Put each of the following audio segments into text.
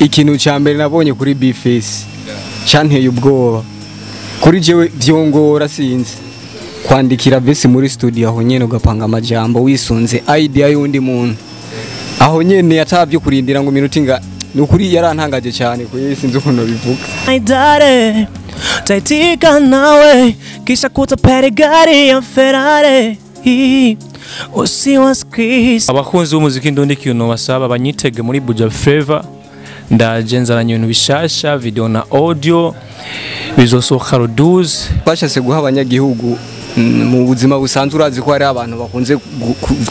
Ikintu ca mbere nabonye kuri B-Face canteye ubwoba kuri jewe, vyongora sinzi kwandikira verse muri studio aho nyene, ugapanga amajambo wisunze idea y'undi muntu aho nyene, atavyo kurindira ngo minota inga. Nukuri yarantangaje cyane, kuri sinzi ukuntu bivuga. Dare taitika nawe kisha kutapere gari ya Ferrari usiwasikisi. Abakunzi b'umuziki ndundi, ikintu basaba, banyitege muri Buja Flavor. Ndaje nzaranye ibintu bishasha, video na audio, bizosohoka ruduze. Twashatse guha abanyagihugu, mu buzima busanzwe urazi ko hari abantu bakunze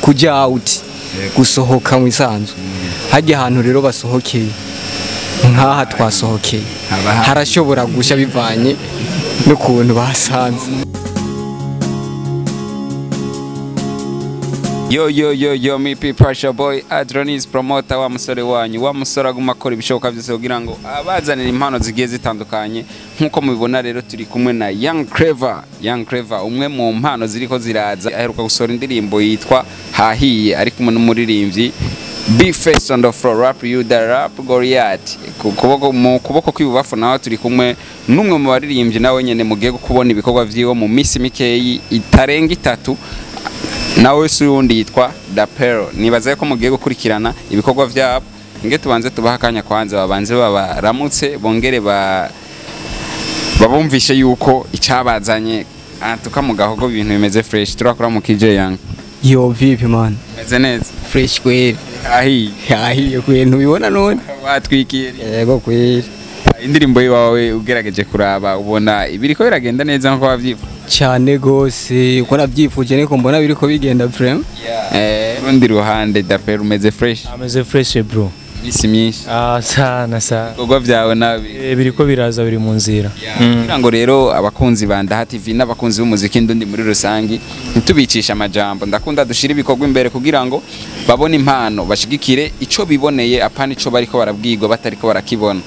kujya out, gusohoka mu isanzwe. Hajya ahantu rero basohokeye nk'aha twasohokeye, harashobora gusha bivanye n'ukuntu basanze. Yo yo yo yo, mi Pressure Boy Adronis promoter, wa musore wanyu, wa musore aguma akora ibishoboka byose kugira ngo abazanire impano zigiye zitandukanye. Nkuko mubibona rero, turi kumwe na Young Clever. Young Clever, umwe mu mpano ziriko ziraza, aheruka gusohora indirimbo yitwa Hahiye ari kumwe n'umuririmbyi B-Face on the floor, rap you the rap Goliath. Ku kuboko, mu kuboko kw'ibubafu nawe turi kumwe n'umwe mu baririmbyi nawe nyene mugiye kubona ibikorwa vyiwe mu misi mikeyi itarenga 3, nawe si uwundi, yitwa Dapero. Nibaza ko mugiye gukurikirana ibikorwa vyabo. Nge tubanze tubaha akanya kwanza, babanze babaramutse, bongere ba babumvishe yuko icabazanye antuka mu gahogo ibintu bimeze fresh. Turakora mu KJ Young. Yo, vipi man? Meze neza. Fresh kweli. Ahiye. Ahiye kweli, ntubibona none? Watwikiye. Yego kweli. Indirimbo yiwawe ugerageje kuraba, ubona ibiriko biragenda neza nkuko wavyifuza? Cyane gose, uko navyifuje niko mbona biriko bigenda vraiment. Urundi ruhande, Dapero, umeze fresh? Ameze fresh bro. Misi myinshi. Ah, sana sana. Ibikorwa vyawe nabi? Biriko biraza, biri mu nzira. Kugira ngo rero abakunzi ba Ndaha TV n'abakunzi b'umuziki ndundi muri rusangi, ntitubicisha amajambo, ndakunda dushira ibikorwa imbere kugira ngo babone impano, bashigikire ico biboneye, apana ico bariko barabwirwa batariko barakibona.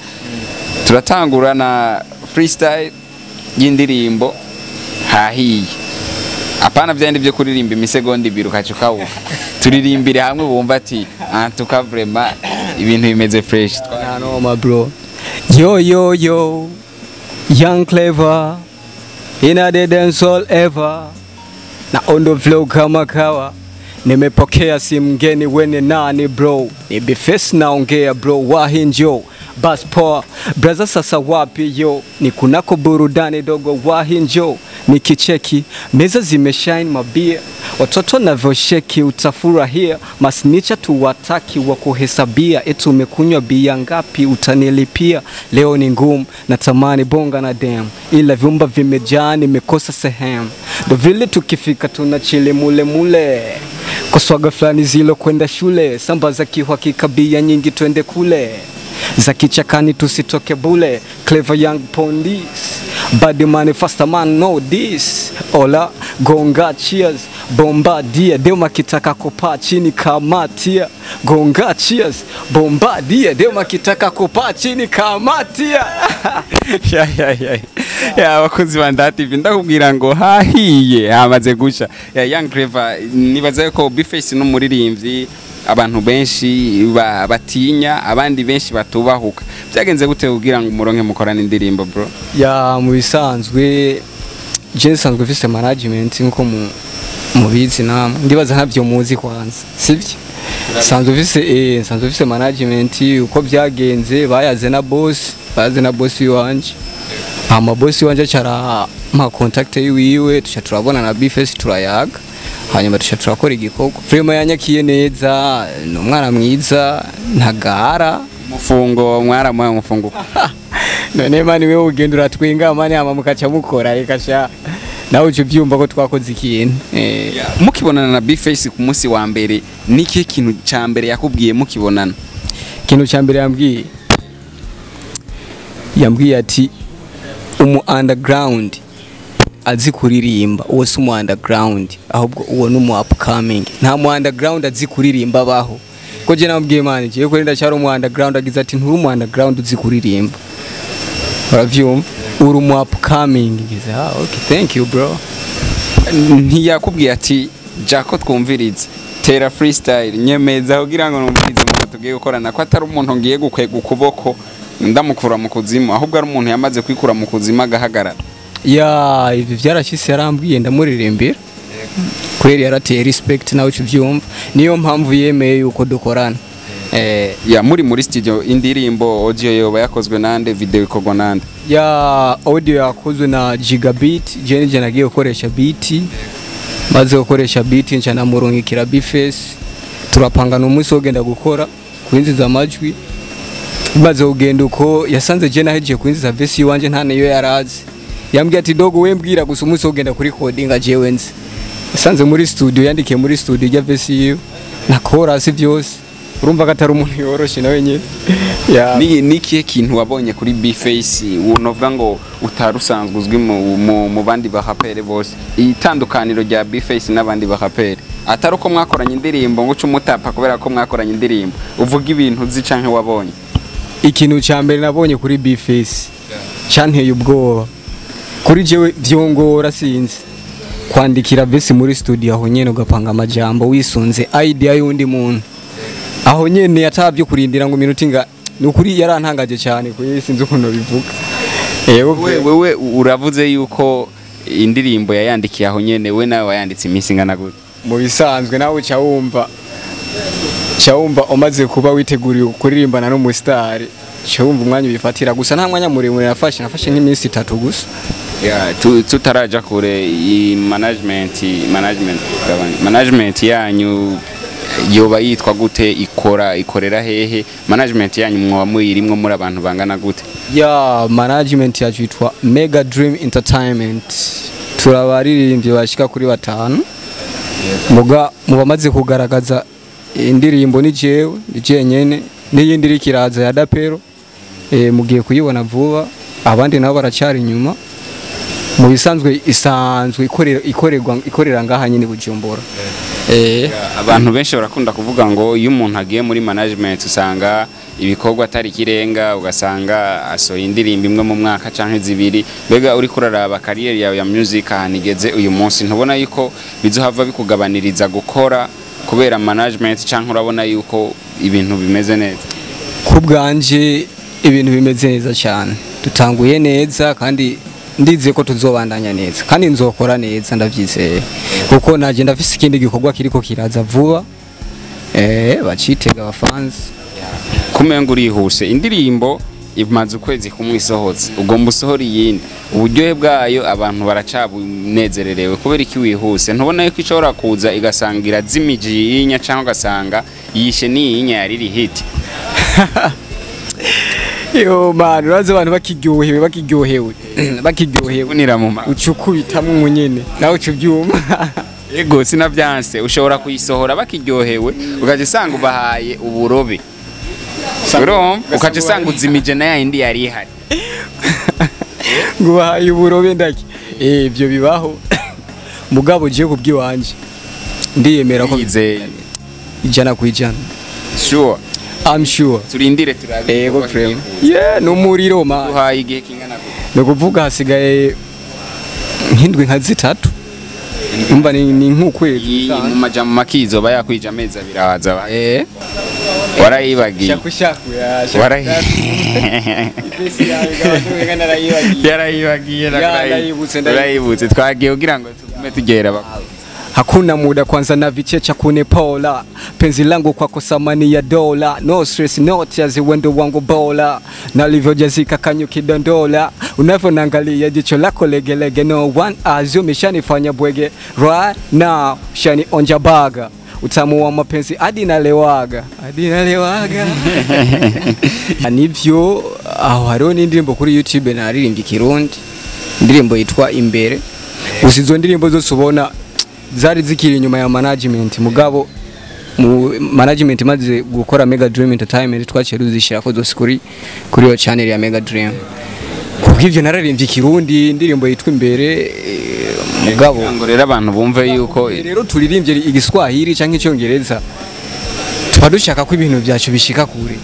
Turatangura na freestyle y'indirimbo Hahiye, apana vyandi byo kuririmba imisegonda 2 ukaca ukawuha. Turirimbire hamwe bumva ati antuka vraiment ibintu bimeze fresh. Nta noma bro. Yo yo yo, Young Clever in a the dancehall ever na on the flow kama kawa. Nimepokea simu ngeni, wene nani bro? Ni B-Face naongea bro, wahinjo bas poa braza, sasa wapi yo? Ni kunako burudani dogo, wahinjo nikicheki meza zimeshine, mabia watoto navyosheki, utafurahia. Masnicha tuwataki wa kuhesabia, eti umekunywa bia ngapi, utanilipia. Leo ni ngumu, natamani bonga na dem, ila vyumba vimejaa, nimekosa sehemu. Ndo vile tukifika tunachili mule mule kwa swaga fulani zilo kwenda shule, samba za kihakika, bia nyingi, twende kule za kichakani, tusitoke bule. Clever Young Pondis, bad man, faster man, no this. Ola gonga cheers, bombardier, dema kitaka kupaa chini kamatia. Gonga cheers, bombardier, dema kitaka kupaa chini kamatia. Ya ya ya ya, abakunzi ba Ndaha TV, ndakubwira ngo hahiye, hamaze gusha. Ya Young Clever, nibaza ko B-Face n'umuririmbyi abantu benshi batinya, abandi benshi batubahuka. Byagenze gute kugira ngo umuronke mukorane indirimbo bro? Ya, mu bisanzwe je nsanzwe mfise management nkuko mubizi namwe, ndibaza ntabyo muzi kwanza, sibyo? Nsanzwe mfise management. Uko byagenze, bayaze na boss, bayaze na boss wanje, hama boss wanje acara mpa contact yiwiwe, tuca turabona na B-Face, turayaga, hanyuma tuca turakora igikorwa. Vraiment yanyakiye neza, ni umwana mwiza, ntagara. Umufungo mwaramuhaye umufungo? None man, wewe ugenda uratwinga man, hama mukaca mukora. Reka sha, nawe uca ubyumva ko twakoze ikintu. Mukibonana na B-Face ku munsi wa mbere, niki kintu ca mbere yakubwiye mukibonana? Ikintu cya mbere yambwiye ati umu underground azi kuririmba, uwo si umu underground, ahubwo uwo ni umu upcoming. Nta mu underground azi kuririmba abaho. Ko je namubwiye man, jewe ko ndacyari umu underground, agize ati nturi umu underground uzi kuririmba, uravyumva, uri umu upcoming. Ngize ah okay, thank you bro. Ntiyakubwiye ati jako twumvirize, tera freestyle nyemeza kugira ngo numvirize mu umuntu tugiye gukorana, ko atari umuntu ngiye gukwega ukuboko ndamukura mu kuzimu, ahubwo ari umuntu yamaze kwikura mu kuzimu agahagarara. Ya, ibi byarashyise, yarambwiye ndamuririmbira kweri, yarateye respect nawe uvyumva, niyo mpamvu yemeye yuko dukorana. Ya, muri studio indirimbo audio yoba yakozwe nande, video ikorwa nande? Ya, audio yakozwe na Gigabit. Je nije nagiye gukoresha beat, maze gukoresha beat nca namurungikira Bface, turapangana umunsi wo genda gukora kwinjiza amajwi. Maze kugenda uko yasanze je nahejeje kwinjiza verse iwanje, nta niyo yarazi. Yambwiye ati: "Dogo, we mbwira gusa umunsi wo genda kuri recording, jewe nzi." Yasanze muri studio, yandikiye muri studio ijya verse yiwe na chorus byose. Urumva ko atari umuntu yoroshe nawe nyene ya. Ni ikihe kintu wabonye kuri Bface unovuga ngo utari usanzwe uzwi mu bandi barapere bose? Itandukaniro rya Bface n'abandi barapere, atari uko mwakoranye indirimbo ngo uce umutapa kubera ko mwakoranye indirimbo, uvuga ibintu uzi canke wabonye. Ikintu cya mbere nabonye kuri Bface cyanteye ubwoba, kuri jewe vyongora, sinzi kwandikira verse muri studio aho nyene, ugapanga amajambo wisunze idea y'undi muntu aho nyene, atavyo kurindira ngo minota inga. Ni ukuri yarantangaje cyane, kuri sinzi ukuntu bivuga. Yego. Wewe uravuze yuko indirimbo yayandikiye aho nyene, we nawe wayanditse iminsi ingana gute? Mu bisanzwe nawe uca wumva umaze kuba witeguriye kuririmbana n'umusitari, uca wumva umwanya ubifatira. Gusa nta mwanya muremure nafashe nk'iminsi 3 gusa. Ya, tutaraja kure, i management yanyu yoba yitwa gute, ikora ikorera hehe? Management yanyu mwoba muyirimwo muri abantu bangana gute? Ya, management yacu yitwa Mega Dream Entertainment. Turabaririmbyi bashika kuri batanu, muga mu bamaze kugaragaza indirimbo ni jewe, ni jenyene, n'iyindi iriko iraza ya Dapero, mugiye kuyibona vuba. Abandi nabo baracyari inyuma. Mu bisanzwe isanzwe ikorera ikorerwa ikorera ngaha nyine Bujumbura. Abantu benshi barakunda kuvuga ngo iyo umuntu agiye muri management usanga ibikorwa atari ikirenga, ugasanga asohoye indirimbo imwe mu mwaka canke zibiri. Mbega uriko uraraba carrière yawe ya music ahantu igeze uyu munsi, ntubona yuko bizohava bikugabaniriza gukora kubera management, canke urabona yuko ibintu bimeze neza? Ku bwanje ibintu bimeze neza cyane, dutanguye neza kandi ndizeye ko tuzobandanya neza, kandi nzokora neza, ndavyizeye, kuko naje ndafise ikindi gikorwa kiriko kiraza vuba, bacitega abafansi. Kumenga urihuse, indirimbo imaze ukwezi kumwe isohotse, ugomba usohora iyindi, uburyohe bwayo abantu baracabunezererewe. Kubera iki wihuse? Ntubona yuko ishobora kuza igasanga irazimije iyinya, cyangwa ugasanga yishe n'iyinya yari iri hit? Yo man, urazi abantu bakiryohewe Bunira mu ma ucukubitamwo nyene nawe uca ubyuma. Ego, sinavyanse, ushobora kuyisohora bakiryohewe, ugaca usanga ubahaye uburobe, urumva, ugaca usanga uzimije na yindi yari ihari. Ngo ubahaye uburobe ndaki? Ibyo bibaho, mugabo ugiye kubwiwanje ndiyemera ko Yizeye? 100%. Sure? I'm sure. Turindire turabe. Ego frame, yeah, numuriro man. Duhaye igihe kingana gute? Ni ukuvuga hasigaye nk'indwi nka 3, umva ni nk'ukwezi. Iyi mu majambo makizo ba yakwije amezi 2 ahaza warayibagiye. Shaku shaku ya. Warayi yarayibagiye. Ya, ndayibutse, ndayibutse. Urayibutse, twagiye kugira ngo tugume tugera bakuru. Hakuna muda kwanza na vichecha kunipola, penzi langu kwako samani ya dola, no stress, no tears, wendo wangu bola nalivyojazika kanyu kidondola, unavyonangalia jicho lako legelege, no one as you, umeshanifanya bwege right now, shani onja baga utamu wa mapenzi hadi nalewaga, hadi nalewaga. Nivyo, aho hariho n'indirimbo kuri YouTube naririmbye Ikirundi, indirimbo yitwa Imbere. Gusa izo ndirimbo zose ubona zari zikiri inyuma ya management, mugabo mu management imaze gukora Mega Dream Entertainment twaciye tuzishyira ko zose kuri iyo channel ya Mega Dream. Kubw'ivyo nararimbye Ikirundi, indirimbo yitwa Imbere, mugabo Kugira ngo rero abantu bumve yuko rero turirimbye Igiswahili canke Icyongereza, tuba dushaka ko ibintu byacu bishika kure.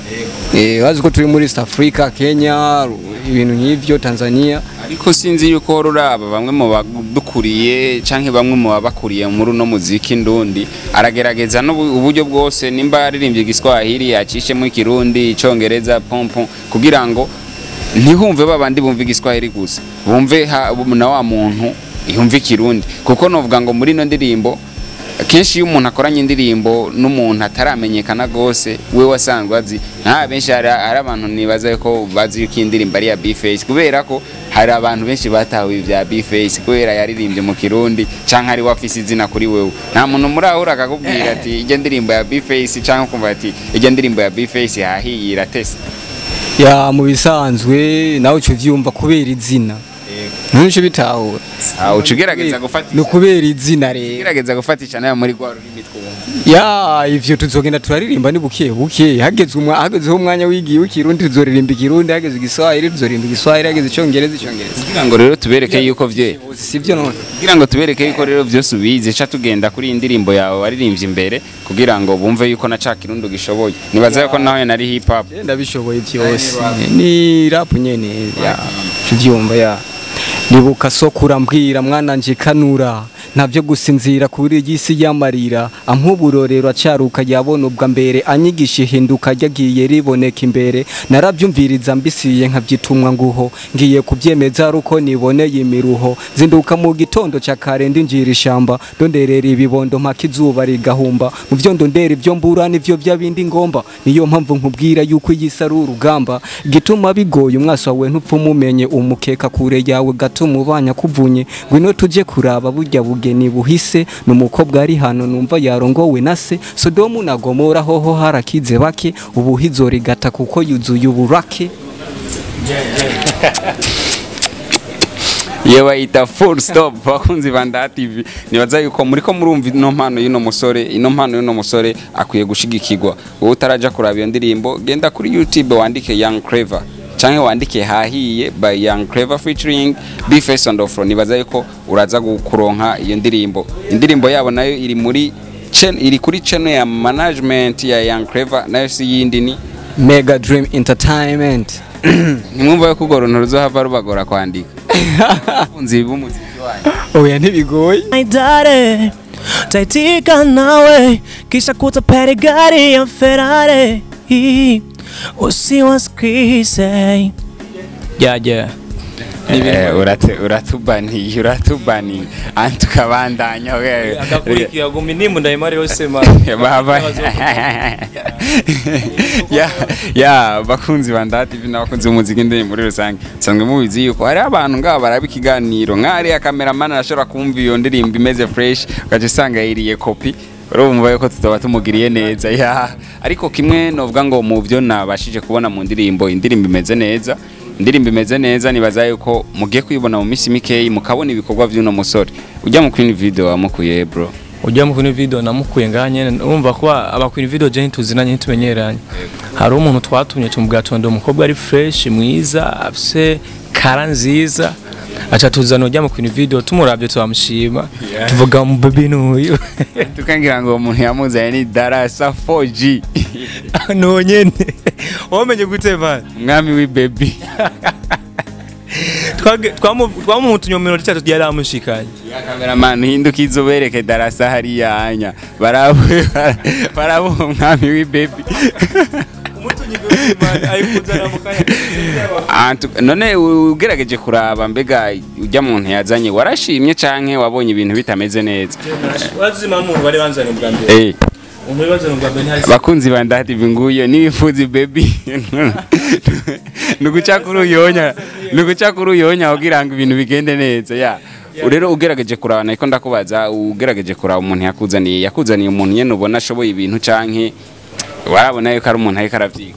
Bazi ko turi muri East Africa, Kenya, ibintu nk'ivyo, Tanzania. Ariko sinzi yuko ruraba bamwe mu badukuriye canke bamwe mu babakuriye muri uno muziki ndundi aragerageza n'uburyo bwose, nimba aririmbye Igiswahili acishemo Ikirundi, Icongereza, pompon, kugira ngo ntihumve babandi bumva Igiswahili gusa, bumve na wa muntu yumva Ikirundi. Kuko novuga ngo muri ino ndirimbo kenshi iyo umuntu akoranye indirimbo n'umuntu ataramenyekana gose, we wasanzwe azi nta benshi, hari abantu nibaza ko bazi yuko indirimbo ari ya B-Face, kubera ko hari abantu benshi batawe ibya B-Face kubera yaririmbye mu Kirundi canke ari wafise izina kuri wewe. Nta muntu muri aho akakubwira ati ijya ndirimbo ya B-Face, canke kumva ati ijya ndirimbo ya B-Face hahiye iratese. Ya mu bisanzwe nawe uco vyumva kubera izina. Ntuce bitahura. Ucugerageza gufatisha. No kubera izina rero. Ugerageza gufatisha nayo muri gwa rurimi twumva. Ya ivyo tuzogenda turaririmba ni buke buke. Hageze umwanya wigiye w'ikirundi tuzoririmba Ikirundi, hageze Igiswahili tuzoririmba Igiswahili, hageze Icongereza Icongereza. Kugira ngo rero tubereke yuko vye. Sivyo none. Kugira ngo tubereke yuko rero vyose ubizi, ca tugenda kuri indirimbo yawe waririmbye imbere kugira ngo bumve yuko na ca Kirundi gishoboye. Nibaza yuko naho nari hip hop. Ndabishoboye vyose. Ni rap nyene ya. Tuvyumva ya. Nibuka sokura mbwira mwana nje kanura ntavyo gusinzira kuri igisi yamarira ampuburorero acaruka yabona ubwa mbere anyigisha ihinduka ryagiye riboneka imbere narabyumviriza mbisiye nkavyitumwa nguho ngiye kubyemeza ruko niboneye imiruho zinduka mu gitondo ca kare ndinjira ishamba ndonderera ibibondo mpaka izuba rigahumba mu vyo ndondera ivyo mbura nivyo byabindi ngomba niyo mpamvu nkubwira yuko iyi ari urugamba gituma bigoye umwasi wawe ntupfumumenye umukeka kure yawe gatumubanya kuvunye ngwino tuje kuraba burya bugeni buhise numukobwa ari hano numva yarongowe na se Sodomu na Gomora hoho harakize bake ubuhizo rigata kuko yuzuye uburake. Yewe ita full stop bakunzi ba Ndaha TV. Nibaza yuko muriko murumva ino mpano y'ino musore, ino mpano y'ino musore akwiye gushigikirwa. Wowe utaraja kuraba iyo ndirimbo, genda kuri YouTube wandike Young Clever canke wandike Hahiye by Young Clever featuring B-Face on the floor. Nibaza yuko uraza kuronka iyo ndirimbo. Indirimbo yabo nayo iri muri iri kuri channel ya management ya Young Clever, nayo si yindi ni Mega Dream Entertainment. Nimwumva yuko urwo runtu ruzohava rubagora kwandika. Unzi b'umuziki wanyu. Oya ntibigoye. Dare taitika nawe kisha kutaperi gari ya Ferrari usiwasikize. Yeah. Uratubaniye antukabandanya agakurikira gumi nimba ndayimare yose ma baba ya bakunzi ba Ndaha TV n'abakunzi b'umuziki ndende muri rusange sanzwe mubizi yuko hari abantu ngaba baraba ikiganiro nkari ya cameraman arashobora kumva iyo ndirimbo imeze fresh ukaje usanga yiriye copy urumva yuko tutaba tumugiriye neza ya. Ariko kimwe novuga ngo mu byo nabashije kubona mu ndirimbo, indirimbo imeze neza, indirimbo imeze neza, nibaza yuko mugiye kuyibona mu minsi mikeyi mukabona ibikorwa by'uno musore. Ujya mu Queen Video wamukuye bro? Ujya mu Queen Video namukuye nganye, urumva ko aba Queen Video je ntituzinanye ntitumenyeranye. Hari umuntu twatumye tumubwira tondo umukobwa ari fresh mwiza afise kara nziza, acha tuzana ujya mu Queen Video tumuravye twamushima tuvuga mu baby n'uyu tukangira ngo umuntu yamuzanye ni Darasa 4G no nyene wamenye gute man umwami wi baby twamutumye mu minota 3 yari amushikanye. Ya cameraman hinduka izobereke Darasa hariya anya barabo umwami wi baby none ugerageje kuraba mbega ujya muntu yazanye warashimye canke wabonye ibintu bitameze neza? Wazima umuntu bari banzanye ubwa mbere. Umuntu bazanye ubwa mbere ntihari. Bakunzi ba Ndaha TV nguyo nibifuzi baby nuguca kuri uyonya kugira ngo ibintu bigende neza ya. Rero ugerageje kuraba niko ndakubaza, ugerageje kuraba umuntu yakuzaniye umuntu nyene ubona ashoboye ibintu canke warabona yuko ari umuntu ariko aravyiga?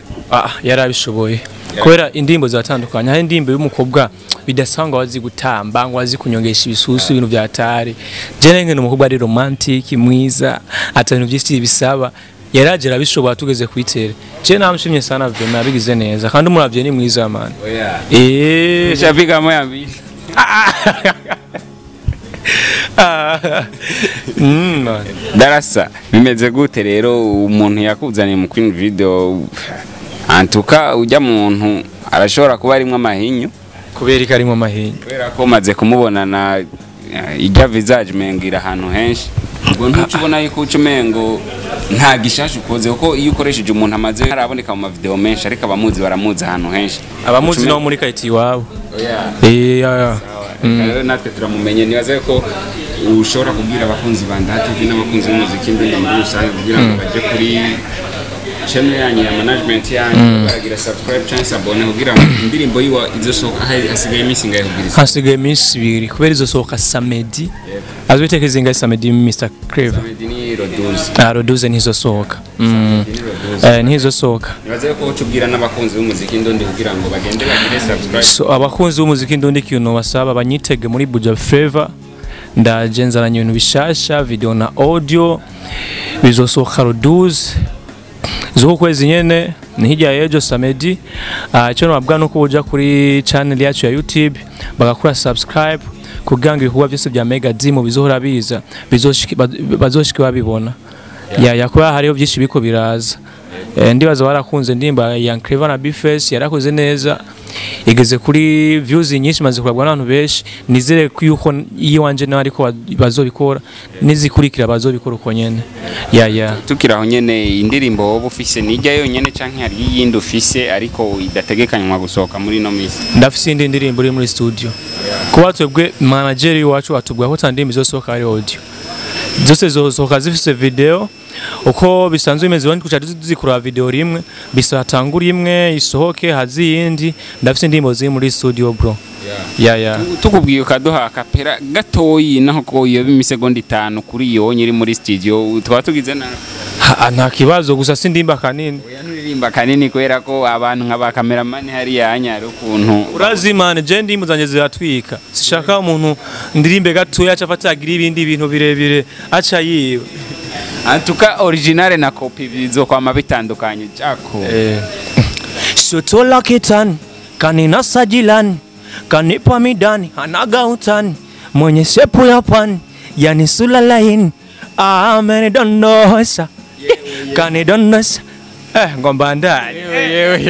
Yarabishoboye kubera indirimbo zatandukanye. Hari indirimbo y'umukobwa bidasanga wazi gutamba ngo wazi kunyongesha ibisusu ibintu byatari. Je nenge n'umukobwa ari romantic mwiza atantu byinshi bisaba yaraje arabishobora tugeze kwitere. Je namushimye sana vraiment yabigize neza kandi umuravye ni mwiza man. Oya. Shabiga moya mbili. Darasa bimeze gute rero umuntu yakuzaniye mu Queen Video Antuka ujya muntu arashobora kuba arimwo amahinyu. Kubera ko arimwo amahinyu, kubera ko maze kumubona na ijya visage mengira ahantu henshi, ubwo ntucubona yuko uca umengo nta gishasha ukoze, kuko iyo ukoresheje umuntu amaze araboneka mu mavideo menshi, ariko abamuzi baramuzi ahantu henshi. Abamuzi no muri kayiti iwabo. Rero natwe turamumenye. Nibaze ko ushobora kubwira abakunzi ba Ndaha TV n'abakunzi b'umuziki mbere muri rusange kugira ngo bajye kuri channel yanyu ya management yanyu, baragira subscribe cyangwa s'abonner kugira ngo indirimbo yiwa izosohoka. Hasigaye iminsi ingahe kugira isohoke? Hasigaye iminsi 2 kubera izosohoka samedi. Azwitekeza ingahe samedi, Mr Clever? Samedi ni Roduze. Roduze ntizosohoka. Ntizosohoka. Nibaze ko ucubwira n'abakunzi b'umuziki ndundi kugira ngo bagende bagire subscribe. So abakunzi b'umuziki ndundi kintu basaba banyitege muri Buja Flavor, ndaje nzaranye ibintu bishasha, video na audio, bizosohoka Roduze zuko kwezi nyene, ni hirya y'ejo samedi. Icyo nababwira nuko uja kuri channel yacu ya YouTube bagakora subscribe kugira ngo ibikorwa byose bya Mega D mu bizohora biza bazoshiki babibona. Ya kuba hariho byinshi biko biraza. Ndibaza warakunze ndimba Young Clever na Bface, yarakoze neza, igeze kuri views nyinshi, maze kurabwa n'abantu benshi. Nizere ko yuko iyo wanje nawe ariko bazobikora, nizikurikira bazobikora uko nyene. Ya Tukiraho nyene, indirimbo wowe ufise nijya yonyene canke hari iyindi ufise ariko idategekanywa gusohoka muri no misi? Ndafise indi ndirimbo iri muri studio. Kuba twebwe manager wacu atubwa ko tandimbi izosohoka ari audio, zose zosohoka zifise video uko bisanzwe bimeze. Bandi kuca tuzikura video rimwe, bisatangura imwe isohoke hazi yindi. Ndafise indirimbo ziri muri studio bro. Ya Tukubwiye ukaduha akapera gatoyi, naho ko iyo imisegonda 5 kuri iyo nyiri muri studio twaba tugize na nta kibazo, gusa sindimba kanini. Oya, nturirimba kanini kubera ko abantu nka ba cameraman hariya hanyari ukuntu urazi man, je ndimbo zanje ziratwika, sishaka umuntu ndirimbe gatoya aca afata agira ibindi bintu birebire aca yiwe. Antuka originale na copy bizokwama bitandukanye jako. Shoto la kitani kaninasa jilani kanipa midani anaga utani mwenye shepu ya pwani yani sula laini amenidondosha kanidondosha. Ngomba ndani. Yewe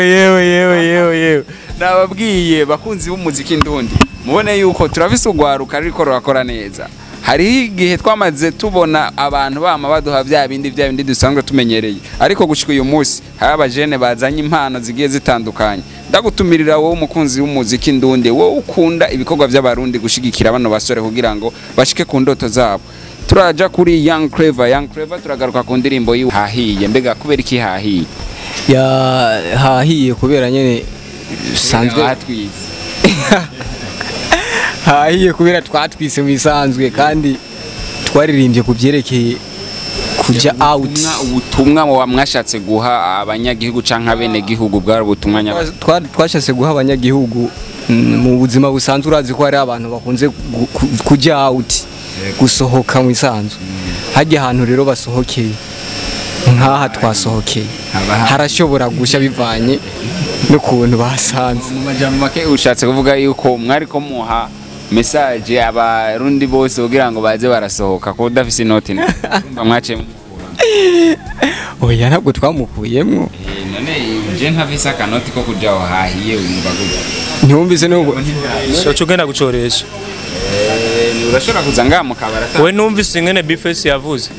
yewe yewe yewe yewe, nababwiye bakunzi b'umuziki ndundi, mubone yuko turafise ugwaruka ruriko rurakora neza. Hari igihe twamaze tubona abantu bama baduha bya bindi dusanzwe tumenyereye, ariko gushika uyu munsi hari abajene bazanye impano zigiye zitandukanye. Ndagutumirira wowe umukunzi w'umuziki ndundi, wowe ukunda ibikorwa by'abarundi, gushigikira bano basore kugira ngo bashike ku ndoto zabo. Turaja kuri Young Clever. Young Clever turagaruka ku ndirimbo yiwe Hahiye. Mbega kubera iki Hahiye? Ya hahiye kubera nyene sanzwe hatwize. Hahiye kubera twatwise mu bisanzwe, kandi twaririmbye kubyerekeye kuja out. Ubutumwa mwashatse guha abanyagihugu canke abenegihugu bwari ubutumwa twashatse guha abanyagihugu mu buzima busanzwe. Urazi ko hari abantu bakunze kuja out, gusohoka mu bisanzwe. Hajya ahantu rero basohokeye nkaha twasohokeye harashobora gusha bivanye n'ukuntu basanze. Mu majambo make ushatse kuvuga yuko mwari ko muha message abarundi bose kugira ngo baze barasohoka ko udafise inoti urumva mwaciye mukura. Oya, ntabwo twamukuyemwo. None je ntafise akanoti ko kuja aho hahiye wumva gute? Ntiwumvise n'ubwo Cyo ugenda gucoresha. Urashobora kuza ngaha mu kabara. We numvise ingene Bface yavuze.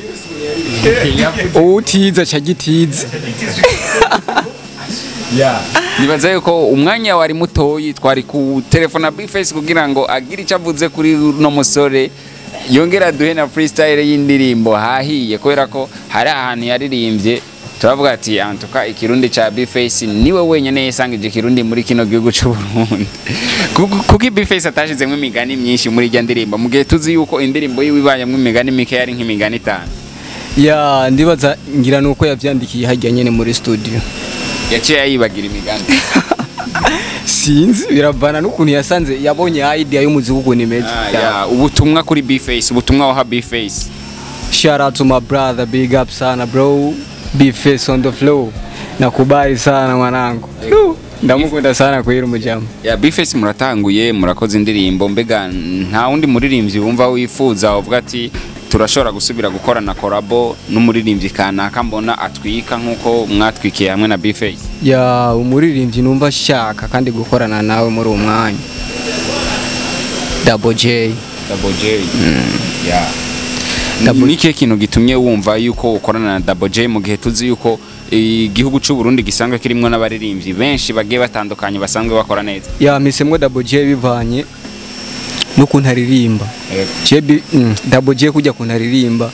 Uwutiza ca gitiza. Nibaza yuko umwanya wari mutoyi twari ku telefona Bface kugira ngo agire icyo avuze kuri uno musore, yongera duhe na freestyle y'indirimbo Hahiye, kubera ko hari ahantu yaririmbye turavuga ati antuka ikirundi ca Bface niwe wenyene yisangije ikirundi muri kino gihugu c'u Burundi. Kuko Bface atashizemwo imigani myinshi muri irya ndirimbo, mu gihe tuzi yuko indirimbo yiwe ibayemwo imigani mike yari nk'imigani 5. Ya ndibaza ngira nuko yavyandikiye hajya nyene muri studio. Yaciye ayibagira imigani. Sinzi, biravana n'ukuntu yasanze yabonye idea y'umuziki ukuntu imeze. Ubutumwa kuri Bface, ubutumwa waha Bface. Shout out to my brother, big up sana bro. Bface on the floor. Nakubali sana mwanangu. Ndamukunda sana kwira umujama. Ya Bface, muratanguye murakoze indirimbo, mbega nta wundi muririmbyi wumva wifuza uvuga ati Turashobora gusubira gukorana collabo n'umuririmbyi kanaka mbona atwika nkuko mwatwikiye hamwe na B-Face? Ya, umuririmbyi numva shaka kandi gukorana nawe muri uwo mwanya, Double J. Double J. Yeah. Ni ikihe kintu gitumye wumva yuko ukorana na Double J mu gihe tuzi yuko igihugu cy'u Burundi gisanzwe kirimwo n'abaririmbyi benshi bagiye batandukanye basanzwe bakora neza? Ya, misemwe Double J bivanye n'ukuntu aririmba. Double J kujya kuntu aririmba,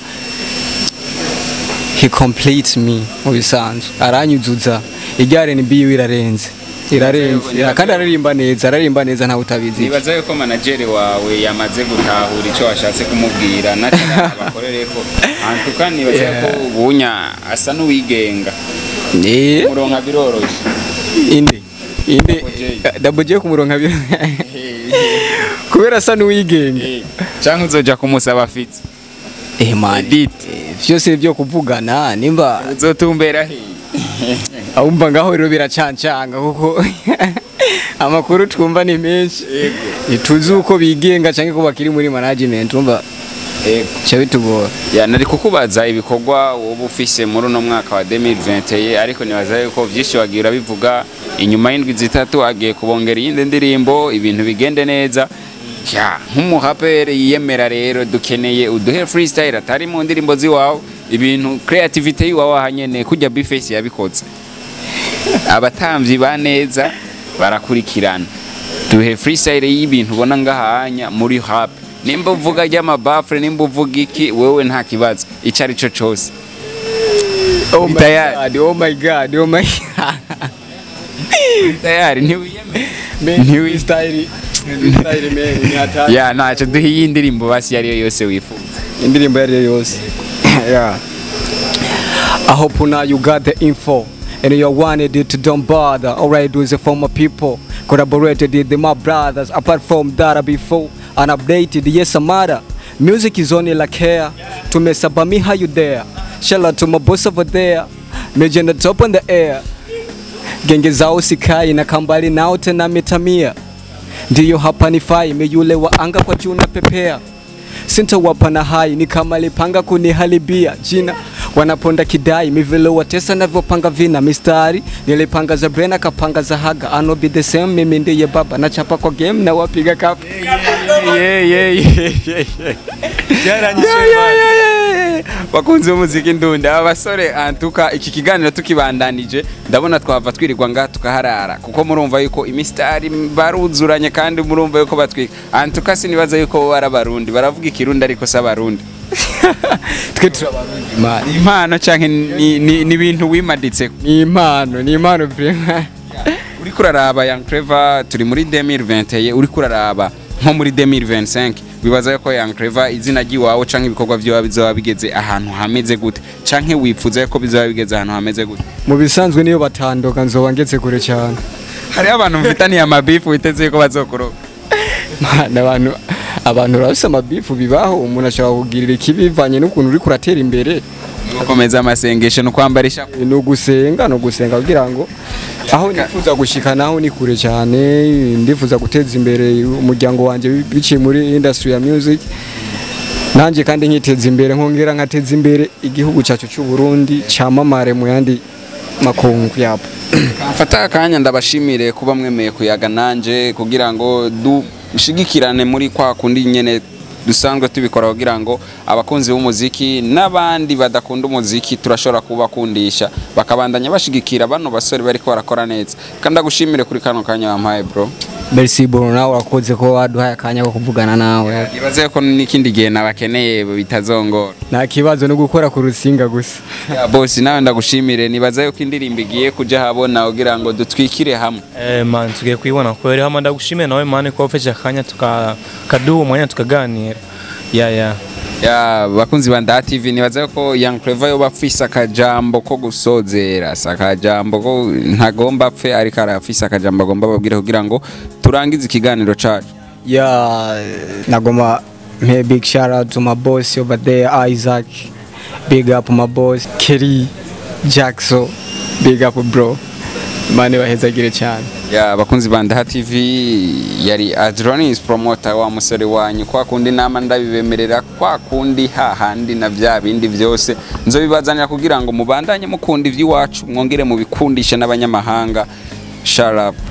he completes me mu bisanzwe, aranyuzuza. Irya R&B yiwe irarenze, irarenze, kandi aririmba neza, aririmba neza, ntawe utabizi. Nibaza yuko manager wawe yamaze gutahura icyo washatse kumubwira, natara abakorereko antuka. Nibaza yuko bunya asa n'uwigenga, muronka biroroshye. Inde inde? Double J kumuronka kubera asa n'uwigenga? Cyangwa uzoja kumusaba feat? Eh man, vyose byo kuvugana nimba uzotumbera he? Ahumva ngaho rero biracancanga, kuko amakuru twumva ni menshi, ntituzi uko bigenga cyangwa ko bakiri muri management, umva cyo bitugora. Ya, nari kukubaza ibikorwa wowe ufise muri uno mwaka wa 2021, ariko nibaza yuko byinshi wagiye urabivuga. Inyuma y'indwi 3 agiye kubongera iyindi ndirimbo, ibintu bigende neza. Ya, nk'umuraperi yiyemera rero, dukeneye uduhe freestyle atari mu ndirimbo ziwawe, ibintu creativity yiwawe ahanyene kujya B-Face yabikoze. Abatamvyi ba neza barakurikirana. Duhe freestyle y'ibintu ubona ngahanya muri rap, nimba uvuga ry'amabafre, nimba uvuga iki, wewe nta kibazo ico ari cyo cose. Oh my God, oh my God, oh my God. Tayari ntiwiyemere? Style style man, ni hatari. Ya, ntacyo, duhe iyi ndirimbo basi yariyo yose wifuza. Indirimbo yariyo yose. Yeah. I hope now you got the info and you wanted it to don't bother. Alright, with the former people collaborated with my brothers. Apart from that before and updated, yes, Amara. Music is only like hair to mess up me, how you there? Shout out to my boss over there, Major the top on the air. Genge zao sikai na kambali nao tena mitamia. Ndiyo hapa nifai meyule wa anga kwa juu na pepea. Sintawapa na hai ni kama lipanga kuniharibia jina, wanaponda kidai mivile watesa navyopanga vina mistari nilipanga za brena kapanga za haga ano be the same, mimi ndiye baba nachapa kwa game na wapiga kapu. Yeah. Bakunzi b'umuziki ndunda, aba basore antuka iki kiganiro tukibandanije ndabona twava twirirwa ngaha tukaharara, kuko murumva yuko imistari baruzuranye kandi murumva yuko batwika. Antuka sinibaza yuko bo ari Abarundi, baravuga ikirundi ariko si Abarundi. Twe turabarundi man. Impano canke ni ibintu wimaditse? Ni impano, ni impano vraiment. Uriko uraraba Young Clever, turi muri 2021, uriko uraraba nko muri 2025, wibaza yuko Young Clever izina ry'iwawe canke ibikorwa vyiwawe bizoba bigeze ahantu hameze gute, canke wipfuza yuko bizoba bigeze ahantu hameze gute? Mu bisanzwe niyo batandoka nzoba ngeze kure cyane. Hariho abantu mufitaniye amabifu witeze yuko bazokuroga? Man, abantu barafise amabifu, bibaho. Umuntu ashobora kugirira ikibi bivanye n'ukuntu uriko uratera imbere. Gukomeza amasengesho no kwambara ishapu. Ni ugusenga, ni ugusenga kugira ngo aho nifuza gushika naho ni kure cyane. Ndifuza guteza imbere umuryango wanje biciye muri industry ya music, nanje kandi nkiteza imbere, nkongera nkateza imbere igihugu cyacu cy'u Burundi cyamamare mu yandi makungu yapo. Mfata akanya ndabashimire kuba mwemeye kuyaga nanje kugira ngo dushigikirane muri kwa kundi nyene dusanzwe tubikora, kugira ngo abakunzi b'umuziki n'abandi badakunda umuziki turashobora kubakundisha bakabandanya bashigikira bano basore bariko barakora neza. Kandi ndagushimire kuri kano kanya wampaye, bro. Merci bro, nawe urakoze ko waduhaye akanya ko kuvugana nawe. Nibaze ko n'ikindi gihe nabakeneye bitazongora. Nta kibazo, no gukora ku rusinga gusa. Ya boss, nawe ndagushimire. Nibaza yuko indirimbo igiye kuja habona kugira ngo dutwikire hamwe. Eh man, tugiye kuyibona kweri. Hama ndagushimiye nawe man ko wafashe akanya tukaduha umwanya tukaganira. Ya. Ya, bakunzi ba Ndaha TV, nibaza ko Young Clever yoba afise akajambo ko gusozera, akajambo ko ntagomba apfe ariko arafise akajambo agomba babwire kugira ngo turangize ikiganiro cacu. Yeah, nagoma mpe big shout out to my boss over there, Isaac. Big up my boss Kerry Jackson. Big up bro. Mane bahezagire cyane. Ya, abakunzi ba Ndaha TV, yari Adronis promoter, wa musore wanyu, kwa kundi nama ndabibemerera, kwa kundi hahandi na vya bindi byose nzobibazanira kugira ngo mubandanye mukunda ivy'iwacu, mwongere mubikundishe n'abanyamahanga. Sharap.